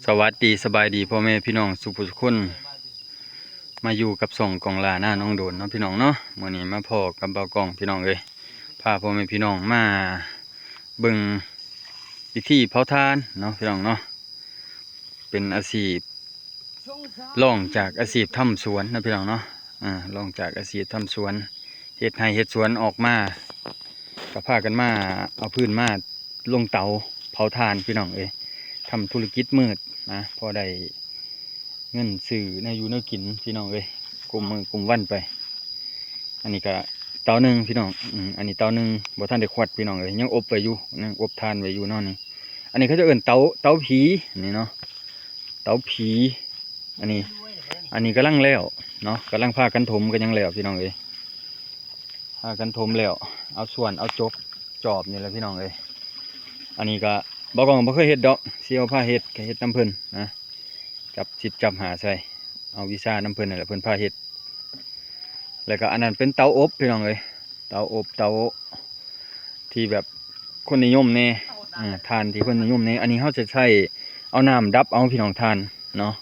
ສະຫວັດດີສະບາຍດີພໍ່ແມ່ພີ່ນ້ອງສູ່ຜູ້ສູ່ຄົນ ມາຢູ່ກັບຊ່ອງກອງຫຼ້ານາໜອງໂດນເນາະພີ່ນ້ອງເນາະ. ມື້ນີ້ມາພໍ້ກັບບ່າວກ້ອງພີ່ນ້ອງເອີຍ ພາພໍ່ແມ່ພີ່ນ້ອງມາເບິ່ງພິທີເຜົາຖ່ານເນາະພີ່ນ້ອງເນາະ. ເປັນອາຊີບ ລອງຈາກອາຊີບທຳສວນເນາະພີ່ນ້ອງເນາະ. ອາ ລອງຈາກອາຊີບທຳສວນ ເຮັດໄຮ່ເຮັດສວນອອກມາ ກໍພາກັນມາເອົາຟືນມາລົງເຕົາເຜົາຖ່ານພີ່ນ້ອງເອີຍ. ທຳທຸລະກິດມືດນະ ພໍໄດ້ເງິນຊື້ແນວຢູ່ແນວກິນພີ່ນ້ອງເອີຍ ກຸມມື້ກຸມວັນໄປ. ອັນນີ້ກະເຕົາໜຶ່ງພີ່ນ້ອງ ອືມ ອັນນີ້ເຕົາໜຶ່ງ ບໍ່ທັນໄດ້ຄວັດພີ່ນ້ອງເອີຍ ຍັງອົບໄວ້ຢູ່ ຍັງອົບຖ່ານໄວ້ຢູ່ເນາະນີ້. ອັນນີ້ເຂົາເຈົ້າເອີ້ນເຕົາ ເຕົາຜີນີ້ເນາະ ເຕົາຜີ. ອັນນີ້ ອັນນີ້ກຳລັງແລ້ວເນາະ ກຳລັງພາກັນຖົມ ກໍຍັງແລ້ວພີ່ນ້ອງເອີຍ ພາກັນຖົມແລ້ວ ເອົາສ່ວນ ເອົາຈົກ ຈອບນີ້ແຫຼະພີ່ນ້ອງເອີຍ. ອັນນີ້ກະ ບ່າວກ້ອງບໍ່ເຄີຍເຮັດດອກ ຊິເອົາພາເຮັດ ກະເຮັດນຳເພິ່ນນະ ຈັບສິບຈັບຫ້າໃສ່ ເອົາວິຊານຳເພິ່ນນັ້ນແຫຼະ ເພິ່ນພາເຮັດ. ແລ້ວກໍອັນນັ້ນເປັນເຕົາອົບພີ່ນ້ອງເອີຍ ເຕົາອົບ ເຕົາທີ່ແບບຄົນນິຍົມແດ່ ເອີ ຖ່ານທີ່ເພິ່ນນິຍົມແດ່. ອັນນີ້ເຮົາຈະໃຊ້ເອົານ້ຳດັບເອົາພີ່ນ້ອງ ຖ່ານເນາະ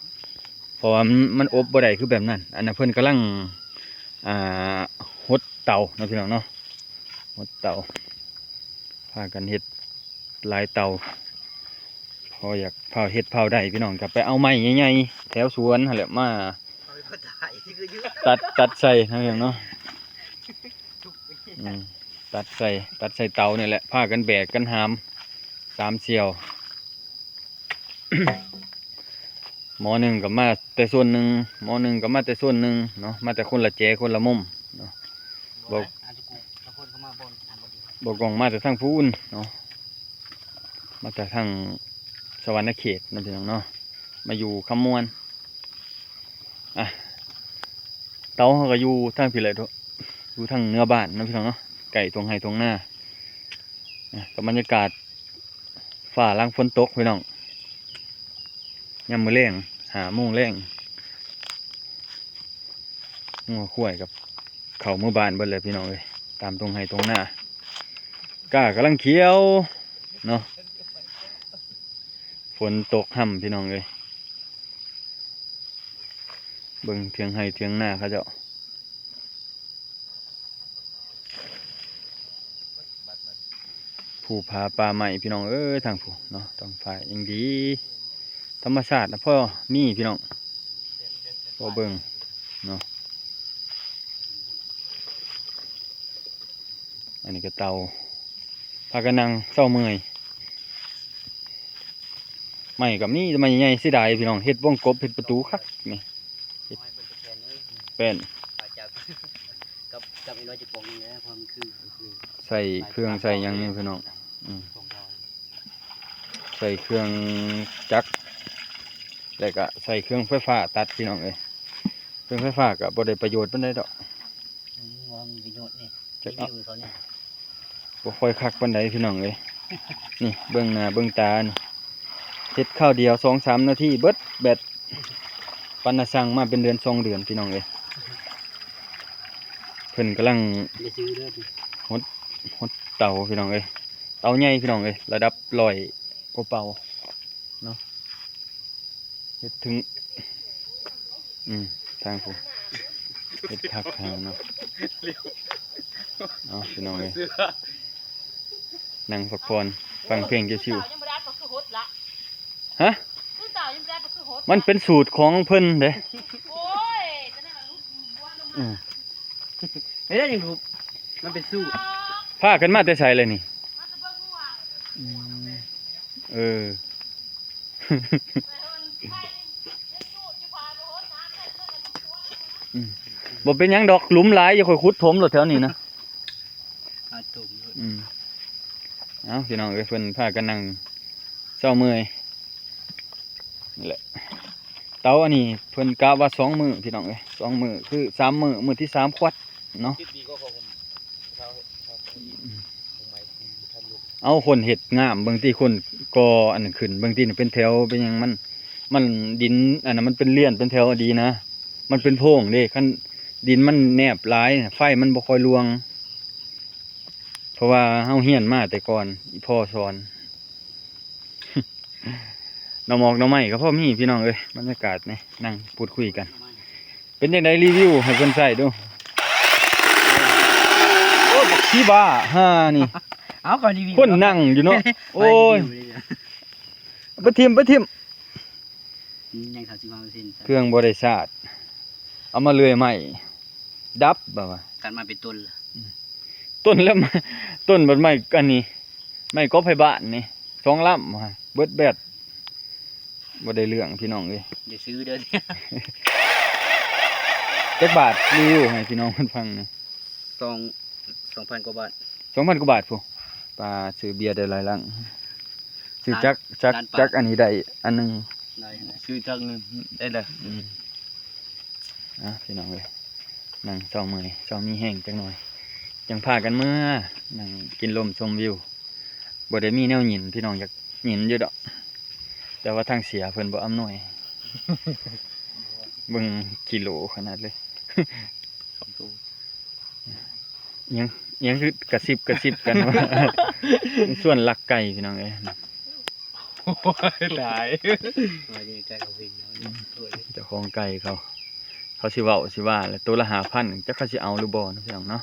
ເພາະວ່າມັນ ມັນອົບບໍ່ໄດ້ຄືແບບນັ້ນ. ອັນນັ້ນເພິ່ນກຳລັງ ອ່າ ຫົດເຕົາເນາະພີ່ນ້ອງເນາະ ຫົດເຕົາ ພາກັນເຮັດ ຫຼາຍເຕົາ ພໍຢາກພ້າວເຮັດພ້າວໄດ້ພີ່ນ້ອງ ກໍໄປເອົາໄມ້ໃຫຍ່ໆແຖວສວນຫັ້ນແຫຼະ ມາຕັດ ຕັດໃສ່ເນາະພີ່ນ້ອງເນາະ. ອືມ ຕັດໃສ່ ຕັດໃສ່ເຕົານີ້ແຫຼະ ພາກັນແບກກັນຫາມ ສາມສ່ຽວ ໝໍໜຶ່ງກໍມາແຕ່ສ່ວນໜຶ່ງ ໝໍໜຶ່ງກໍມາແຕ່ສ່ວນໜຶ່ງເນາະ ມາແຕ່ຄົນລະແຈຄົນລະມຸມເນາະ. ບໍ່ ບໍ່ກ້ອງມາແຕ່ທາງພຸ້ນເນາະ ມາແຕ່ທາງສະຫວັນນະເຂດເນາະພີ່ນ້ອງເນາະ ມາຢູ່ຄຳມ່ວນ. ອ່ະ ເຕົາເຮົາກໍຢູ່ທາງພີ້ແຫຼະ ຢູ່ທາງເໜືອບ້ານເນາະພີ່ນ້ອງເນາະ ໃກ້ທົ່ງໄຮ່ທົ່ງນາ. ອ່ະ ກັບບັນຍາກາດ ຟ້າຫຼັງຝົນຕົກພີ່ນ້ອງ ຍາມມື້ແລງ ຫ້າໂມງແລງ ງົວຄວາຍກັບເຂົ້າເມືອບ້ານເບິດແລ້ວພີ່ນ້ອງເອີຍ ຕາມທົ່ງໄຮ່ທົ່ງນາ ກ້າກຳລັງຂຽວເນາະ. ຝົນຕົກຮຳພີ່ນ້ອງເອີຍ ເບິ່ງເຖິງໄຮ່ເຖິງນາເຂົາເຈົ້າ. ພູຜາປ່າໄມ້ພີ່ນ້ອງເອີຍ ທາງພຸ້ນເນາະ ທ້ອງຟ້າຍັງດີ ທຳມະຊາດນະພໍມີພີ່ນ້ອງ ພໍເບິ່ງເນາະ. ອັນນີ້ກໍເຕົາ ພາກັນນັ່ງເຊົາເມື່ອຍ ໄມ້ກໍມີແຕ່ໄມ້ໃຫຍ່ໆ ເສຍດາຍພີ່ນ້ອງ ເຮັດວົງກົບ ເຮັດປະຕູຄັກນີ້. ເຮັດແປ້ນ ກັບ ກັບໄອ້ນ້ອຍຈະປອງນີ້ແຫຼະ ເພາະມັນຄື ຄື ໃສ່ເຄື່ອງໃສ່ຫຍັງນີ້ພີ່ນ້ອງ ອືມ ໃສ່ເຄື່ອງຈັກ ແລ້ວກະໃສ່ເຄື່ອງໄຟຟ້າຕັດພີ່ນ້ອງເອີຍ. ເຄື່ອງໄຟຟ້າກະບໍ່ໄດ້ປະໂຫຍດປານໃດດອກ ອືມ ບໍ່ມີປະໂຫຍດນີ້ ຈັກ ຣີວິວໃຫ້ເຂົາແດ່ ບໍ່ຄ່ອຍຄັກປານໃດພີ່ນ້ອງເອີຍ. ນີ້ເບິ່ງໜ້າເບິ່ງຕານີ້ ເຮັດຄາວດຽວສອງສາມນາທີເບິດແບັດ ປານນາສັ່ງມາເປັນເດືອນສອງເດືອນພີ່ນ້ອງເອີຍ. ເພິ່ນກຳລັງ ໄດ້ຊື້ເດີ ຫົດ ຫົດເຕົາພີ່ນ້ອງເອີຍ ເຕົາໃຫຍ່ພີ່ນ້ອງເອີຍ ລະດັບຮ້ອຍກວ່າເປົາເນາະ. ເຮັດເຖິງ ອືມ ທາງພຸ້ນ ເຮັດຄັກແຮງເນາະ. ເອົາພີ່ນ້ອງເອີຍ ນັ່ງພັກຜ່ອນຟັງເພງຊິວໆ. ຮະ? ມັນເປັນສູດຂອງເພິ່ນເດ້. ອືມ ເຮັດຫຍັງທຸບ ມັນເປັນສູດ. ພາກັນມາແຕ່ໃສລະນີ້? ອືມ ເອີ ອືມ ບໍ່ເປັນຫຍັງດອກ ຫຼຸມຫຼາຍ ຢ່າຂ້ອຍຂຸດຖົມໂລດແຖວນີ້ນະ. ອືມ ເອົາ ພີ່ນ້ອງເອີຍ ເພິ່ນພາກັນນັ່ງເຊົາເມື່ອຍນີ້ແຫຼະ. ເຕົາອັນນີ້ເພິ່ນກະວ່າສອງມື້ ພີ່ນ້ອງເອີຍ ສອງມື້ ຄືສາມມື້ ມື້ທີສາມຄວັດເນາະ. ເອົາ ຄົນເຮັດງາມ ເບິ່ງຕິ ຄົນກໍ່ອັນນັ້ນຂຶ້ນ ເບິ່ງຕິ ເປັນແຖວເປັນຫຍັງ ມັນ ມັນດິນອັນນັ້ນ ມັນເປັນລຽນເປັນແຖວ ດີນະ ມັນເປັນໂພງເດ້. ຄັນດິນມັນແນບຫຼາຍ ໄຟມັນບໍ່ຄ່ອຍລວງ ເພາະວ່າເຮົາຮຽນມາແຕ່ກ່ອນ ອີ່ພໍ່ສອນ. ໜໍ່ໝອກໜໍ່ໄມ້ກໍພໍມີພີ່ນ້ອງເອີຍ. ບັນຍາກາດນີ້ນັ່ງພູດຄຸຍກັນ ເປັນຈັ່ງໃດ ຣີວິວໃຫ້ເພິ່ນໃຊ້ດູ. ໂອ້ຍ ບັກຂີ້ບ້າຫ່ານີ້ ເອົາ ກໍຣີວິວ ຄົນນັ່ງຢູ່ເນາະ. ໂອ້ຍ ໄປຣີວິວເລີຍ ໄປຖິ້ມ ໄປຖິ້ມ ອືມ ຍັງສາມສິບຫ້າເປີເຊັນ ເຄື່ອງບໍ່ໄດ້ຊາດ ເອົາມາເລື່ອຍໄມ້ດັບ ແບບວ່າ ກັນມາເປັນຕົ້ນລະ ອືມ ຕົ້ນລະ ຕົ້ນບັດໄມ້ອັນນີ້ ໄມ້ກໍໄຟບ້ານນີ້ ສອງລຳ ເບິດແບັດ ບໍ່ໄດ້ເລື່ອງພີ່ນ້ອງເອີຍ. ຢ່າຊື້ເດີ ຈັກບາດ ຣີວິວໃຫ້ພີ່ນ້ອງເພິ່ນຟັງແດ່. ສອງ ສອງພັນກວ່າບາດ ສອງພັນກວ່າບາດພຸ້ນ. ປາ ຊື້ເບຍໄດ້ຫຼາຍລັງ ຊື້ຈັກ ຈັກ ຈັກອັນນີ້ໄດ້ອັນໜຶ່ງ ໄດ້ຫັ້ນແຫຼະ ຊື້ຈັກໜຶ່ງໄດ້ເດີ. ອືມ ອ່ະ ພີ່ນ້ອງເອີຍ ນັ່ງເຊົາເມື່ອຍ ເຊົາມີແຮງຈັກໜ່ອຍ ຈັ່ງພາກັນເມືອ ນັ່ງກິນລົມຊົມວິວ. ບໍ່ໄດ້ມີແນວຫຍິນ ພີ່ນ້ອງ ຢາກຫຍິນຢູ່ດອກ ແຕ່ວ່າທາງເສຍເພິ່ນບໍ່ອຳນວຍ. ເບິ່ງກິໂລຂະໜາດເລີຍ ສອງໂຕ ຫຍັງ ຫຍັງຄືກະຊິບກະຊິບກັນ ວ່າ ຊວນລັກໄກ່ ພີ່ນ້ອງເອີຍ. ໂອ້ຍ ຕາຍ ເຈົ້າຂອງໄກ່ເຂົາ ເຂົາຊິເວົ້າຊິວ່າແຫຼະ ໂຕລະຫ້າພັນ ຈັກເຂົາຊິເອົາຫຼືບໍ່ເນາະ ພີ່ນ້ອງເນາະ.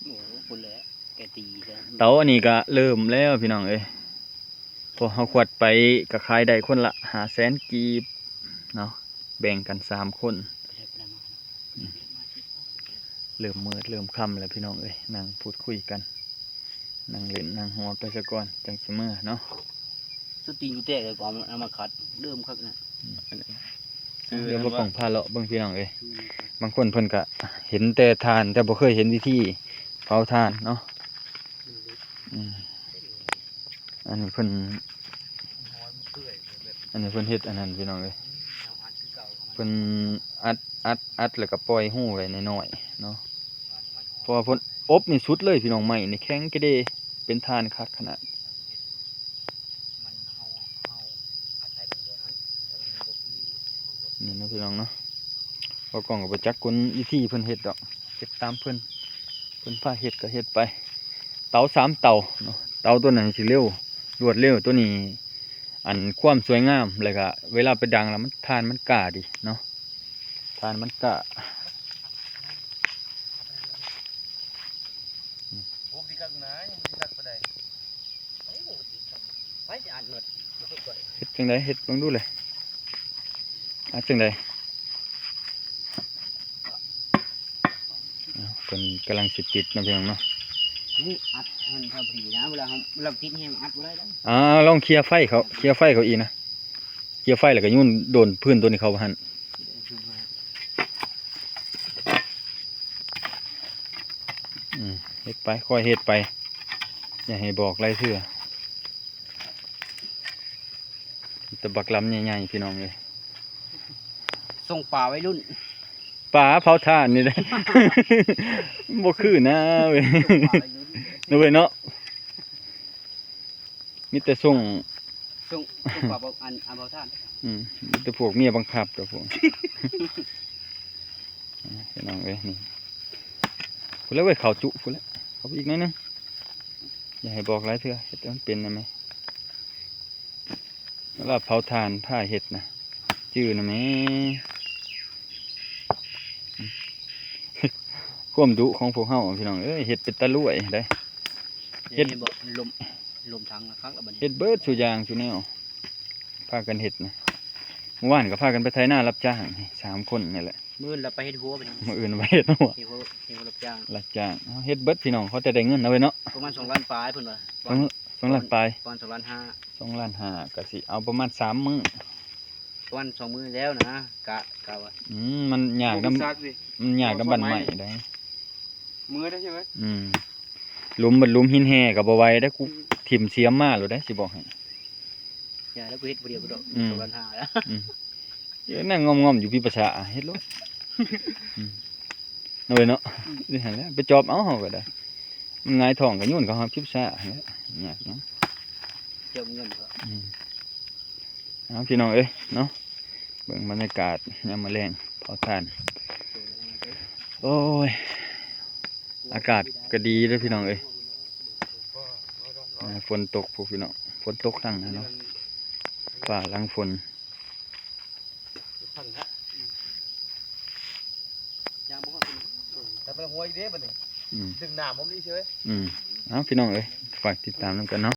ໂອ້ ພຸ້ນແຫຼະ ແກຕີແລ້ວ ເຕົາອັນນີ້ກະເລີ່ມແລ້ວ ພີ່ນ້ອງເອີຍ. ພວກເຮົາຂວດໄປກະຂາຍໄດ້ຄົນລະຫ້າແສນກີບເນາະ ແບ່ງກັນສາມຄົນ. ເລີ່ມມືດເລີ່ມຄ່ຳແລ້ວ ພີ່ນ້ອງເອີຍ ນັ່ງພູດຄຸຍກັນ ນັ່ງຫຼິ້ນນັ່ງຫົວໄປສາກ່ອນ ຈັ່ງຊິເມືອເນາະ. ສະຕີນກູແຕກເລີຍ ກໍເອົາມາຂັດ ເລີ່ມຄັກນະ. ອືມ ດຽວບໍ່ກ້ອງພາເລາະເບິ່ງ ພີ່ນ້ອງເອີຍ ບາງຄົນເພິ່ນກະເຫັນແຕ່ຖ່ານ ແຕ່ບໍ່ເຄີຍເຫັນວິທີເຜົາຖ່ານເນາະ. ອືມ ອັນນີ້ເພິ່ນ ອັນນີ້ເພິ່ນເຮັດອັນນັ້ນ ພີ່ນ້ອງເອີຍ ເພິ່ນອັດ ອັດ ອັດ ແລ້ວກໍປ່ອຍຮູໄວ້ນ້ອຍໆເນາະ ເພາະວ່າເພິ່ນອົບນີ້ສຸດເລີຍ ພີ່ນ້ອງ. ໄມ້ນີ້ແຂງກະເດ ເປັນຖ່ານຄັກຂະໜາດ. ນີ້ເນາະ ພີ່ນ້ອງເນາະ ເວົ້າກ້ອງກໍບໍ່ຈັກກົນວິທີເພິ່ນເຮັດດອກ ເຮັດຕາມເພິ່ນ ເພິ່ນພາເຮັດກໍເຮັດໄປ. ເຕົາສາມເຕົາເນາະ ເຕົາຕົວນັ້ນຊິເລັວ ລວດເລັວ ຕົວນີ້ ອັນ ຄວາມສວຍງາມ ແລ້ວກະເວລາໄປດັງແລ້ວມັນ ຖ່ານມັນກ້າດີເນາະ ຖ່ານມັນກ້າ. ເຮັດຈັ່ງໃດ ເຮັດເບິ່ງດູເລີຍ ອັດຈັ່ງໃດ. ເພິ່ນກຳລັງຊິຕິດເນາະ ພີ່ນ້ອງເນາະ. ນີ້ອັດໃຫ້ມັນພໍດີນະ ເວລາເຮົາ ເວລາຕິດແຮງອັດບໍ່ໄດ້ເດີ. ອ່າ ລອງເຄຍໄຟເຂົາ ເຄຍໄຟເຂົາອີກນະ ເຄຍໄຟແລ້ວກໍໂຍນໂດນພື້ນຕົວນີ້ເຂົ້າຫັ້ນ. ອືມ ເຮັດໄປ ຄ່ອຍເຮັດໄປ ຢ່າໃຫ້ບອກຫຼາຍເທື່ອ. ມີແຕ່ບັກລຳໃຫຍ່ໆ ພີ່ນ້ອງເອີຍ ສົ່ງປາໄວລຸ້ນ ປາເຜົາຖ່ານນີ້ແຫຼະ ບໍ່ຄືນະເວີຍ ເນາະເວີຍເນາະ. ມີແຕ່ສົ່ງ ສົ່ງ ສົ່ງປາ ອັນ ອັນເຜົາຖ່ານ. ອືມ ມີແຕ່ພວກເມຍບັງຄັບຕົວະພວກ ພີ່ນ້ອງເອີຍ ນີ້ ພຸ້ນແຫຼະເວີຍ ເຂົ້າຈຸພຸ້ນແຫຼະ ເຂົ້າໄປອີກໜ້ອຍໜຶ່ງ ຢ່າໃຫ້ບອກຫຼາຍເທື່ອ ເຮັດໃຫ້ມັນເປັນນະແມ່. ເວລາເຜົາຖ່ານພາເຮັດນະ ຈື່ນະແມ່. ຄວາມດຸຂອງພວກເຮົາ ພີ່ນ້ອງເອີຍ ເຮັດເປັນຕາລວຍໄດ໋. ເຮັດ ເຫັນບໍ່ ລົມ ລົມຖັງຄັກແລ້ວບັດນີ້ ເຮັດເບິດສູ່ຢ່າງສູ່ແນວ ພາກັນເຮັດນະ. ມື້ວານກໍພາກັນໄປໄຖນາຮັບຈ້າງ ສາມຄົນນີ້ແຫຼະ. ມື້ອື່ນລະໄປເຮັດຫົວ ພີ່ນ້ອງ ມື້ອື່ນໄປເຮັດຫົວ ເຮັດຫົວ ເຮັດຫົວຮັບຈ້າງ ຮັບຈ້າງ. ເຮົາເຮັດເບິດ ພີ່ນ້ອງ ເຮົາຈະໄດ້ເງິນເອົາໄວ້ເນາະ. ປະມານສອງລ້ານປາຍເພິ່ນວ່າ ສອງ ສອງລ້ານປາຍ ປະມານສອງລ້ານຫ້າ ສອງລ້ານຫ້າ ກໍຊິເອົາປະມານສາມມື້ ປະມານສອງມື້ແລ້ວນະ ກະ ກະວ່າ. ອືມ ມັນຍາກນຳ ມັນຍາກນຳບັ້ນໄມ້ໄດ໋. ເມື່ອໄດ້ໃຊ່ໄໝ? ອືມ ຫຼຸມ ບັດຫຼຸມຫີນແຮ່ກໍບໍ່ໄຫວເດ້ ກູ ອືມ ຖິ້ມສຽມມາໂລດເດ້ ຊິບອກໃຫ້. ຢ່າແລ້ວ ກູເຮັດຜູ້ດຽວກໍດອກ ອືມ ສອງລ້ານຫ້າແລ້ວ. ອືມ ເອີ ນັ່ງງອມໆຢູ່ພີ້ປະສາ ເຮັດໂລດ. ອືມ ເນາະເວີຍເນາະ. ອືມ ນີ້ຫັ້ນແຫຼະ ໄປຈອບເອົາເຮົາກໍໄດ້ ມັນຫງາຍທ້ອງກໍໂຍນເຂົ້າຫາພີ້ປະສາຫັ້ນແຫຼະ ຍາກຫຍັງ ຈອບເງິນເຂົາ. ອືມ ເອົາ ພີ່ນ້ອງເອີຍເນາະ ເບິ່ງບັນຍາກາດຍາມມື້ແລງເຜົາຖ່ານ. ໂອ້ຍ ອາກາດກໍດີເດ້ພີ່ນ້ອງເອີຍ. ອ່າ ຝົນຕົກພຸ້ນພີ່ນ້ອງ ຝົນຕົກທັງນັ້ນເນາະ. ຟ້າຫຼັງຝົນ. ພັງຮະ ຍາງບໍ່ຮອດ ແຕ່ໄປຫົວອີກເດ້ບັດນີ້ ອືມ ດຶງນ້ຳມັນອີກເຊີຍ ອືມ ເອົາ ພີ່ນ້ອງເອີຍ ຝາກຕິດຕາມນຳກັນເນາະ.